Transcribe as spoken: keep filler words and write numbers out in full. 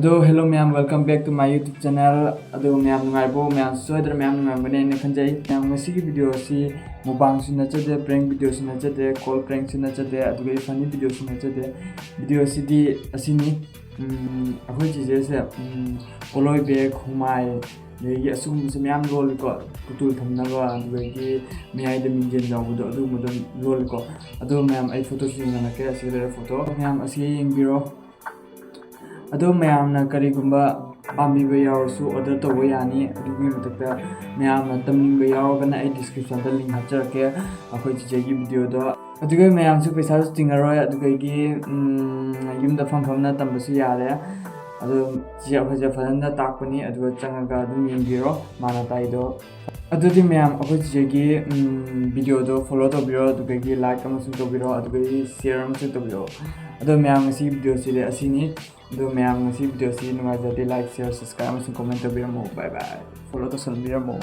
ꯑꯗꯣ hello ꯃꯌꯥꯝ, welcome back to my YouTube channel. ꯑꯗꯣ ꯃꯌꯥꯝ ꯅꯨꯡꯉꯥꯏꯕꯣ? ꯃꯌꯥꯝ ꯁꯣꯏꯗꯅ ꯃꯌꯥꯝ ꯅꯨꯡꯉꯥꯏꯔꯝꯒꯅꯤ ꯍꯥꯏꯅ ꯈꯟꯖꯩ꯫ ꯃꯌꯥꯝ, ꯉꯁꯤꯒꯤ video ꯑꯁꯤ mukbangꯁꯨ ꯅꯠꯆꯗꯦ, prank videoꯁꯨ ꯅꯠꯆꯗꯦ, call prankꯁꯨ ꯅꯠꯆꯗꯦ, ꯑꯗꯨꯒ funny videoꯁꯨ ꯅꯠꯆꯗꯦ꯫ Video ꯑꯁꯤꯗꯤ ꯑꯁꯤꯅꯤ, ꯎꯝ, ꯑꯩꯈꯣꯏ ꯆꯤꯆꯦꯁꯦ, ꯎꯝ, ꯄꯣꯠꯂꯣꯏ bag, ꯍꯨꯃꯥꯏ, ꯑꯗꯒꯤ ꯑꯁꯤꯒꯨꯝꯕꯁꯦ ꯃꯌꯥꯝ ꯂꯣꯜꯂꯤꯀꯣ, ꯄꯨꯇꯨꯜ ꯊꯝꯅꯕ, ꯑꯗꯨꯗꯒꯤ ꯃꯌꯥꯏꯗ ꯃꯤꯡꯖꯦꯜ ꯌꯥꯎꯕꯗꯣ, ꯑꯗꯨꯒꯨꯝꯕꯗꯣ ꯂꯣꯜꯂꯤꯀꯣ꯫ ꯑꯗꯣ ꯃꯌꯥꯝ, ꯑꯩ photoꯁꯨ ꯌꯦꯡꯍꯜꯂꯛꯀꯦ꯫ ꯑꯁꯤꯗ ꯂꯩꯔꯦ photo꯫ ꯃꯌꯥꯝ ꯑꯁꯤ ꯌꯦꯡꯕꯤꯔꯣ꯫ ꯑꯗꯣ ꯃꯌꯥꯝꯅ ꯀꯔꯤꯒꯨꯝꯕ ꯄꯥꯝꯕꯤꯕ ꯌꯥꯎꯔꯁꯨ order ꯇꯧꯕ ꯌꯥꯅꯤ꯫ ꯑꯗꯨꯒꯤ ꯃꯊꯛꯇ ꯃꯌꯥꯝꯅ ꯇꯝꯅꯤꯡꯕ ꯌꯥꯎꯔꯒꯅ ꯑꯩ descriptionꯗ link ꯍꯥꯞꯆꯔꯛꯀꯦ ꯑꯩꯈꯣꯏ ꯆꯤꯆꯦꯒꯤ videoꯗꯣ꯫ ꯑꯗꯨꯒ ꯃꯌꯥꯝꯁꯨ ꯄꯩꯁꯥꯁꯨ ꯇꯤꯡꯉꯔꯣꯏ, ꯑꯗꯨꯗꯒꯤ, ꯎꯝ, ꯌꯨꯝꯗ ꯐꯝ ꯐꯝꯅ ꯇꯝꯕꯁꯨ ꯌꯥꯔꯦ꯫ ꯑꯗꯣ ꯆꯤꯆꯦ ꯑꯩꯈꯣꯏꯁꯦ ꯐꯖꯅ ꯇꯥꯛꯄꯅꯤ, ꯑꯗꯨꯒ ꯆꯪꯉꯒ ꯑꯗꯨꯝ ꯌꯦꯡꯕꯤꯔꯣ ꯃꯥꯅ ꯇꯥꯛꯏꯗꯣ꯫ ꯑꯗꯨꯗꯤ ꯃꯌꯥꯝ, ꯑꯩꯈꯣꯏ ꯆꯤꯆꯦꯒꯤ, ꯎꯝ, videoꯗꯣ follow ꯇꯧꯕꯤꯔꯣ, ꯑꯗꯨꯗꯒꯤ like ꯑꯃꯁꯨ ꯇꯧꯕꯤꯔꯣ, ꯑꯗꯨꯗꯒꯤ share ꯑꯃꯁꯨ ꯇꯧꯕꯤꯔꯣ꯫ ꯑꯗꯣ ꯃꯌꯥꯝ, ꯉꯁꯤ videoꯁꯤꯗꯤ ꯑꯁꯤꯅꯤ꯫ ꯑꯗꯣ ꯃꯌꯥꯝ, ꯉꯁꯤ videoꯁꯤ ꯅꯨꯡꯉꯥꯏꯖꯔꯗꯤ like, share, subscribe ꯑꯃꯁꯨꯡ comment ꯇꯧꯕꯤꯔꯝꯃꯣ꯫ Bye bye꯫ Follow ꯇꯧꯁꯟꯕꯤꯔꯝꯃꯣ꯫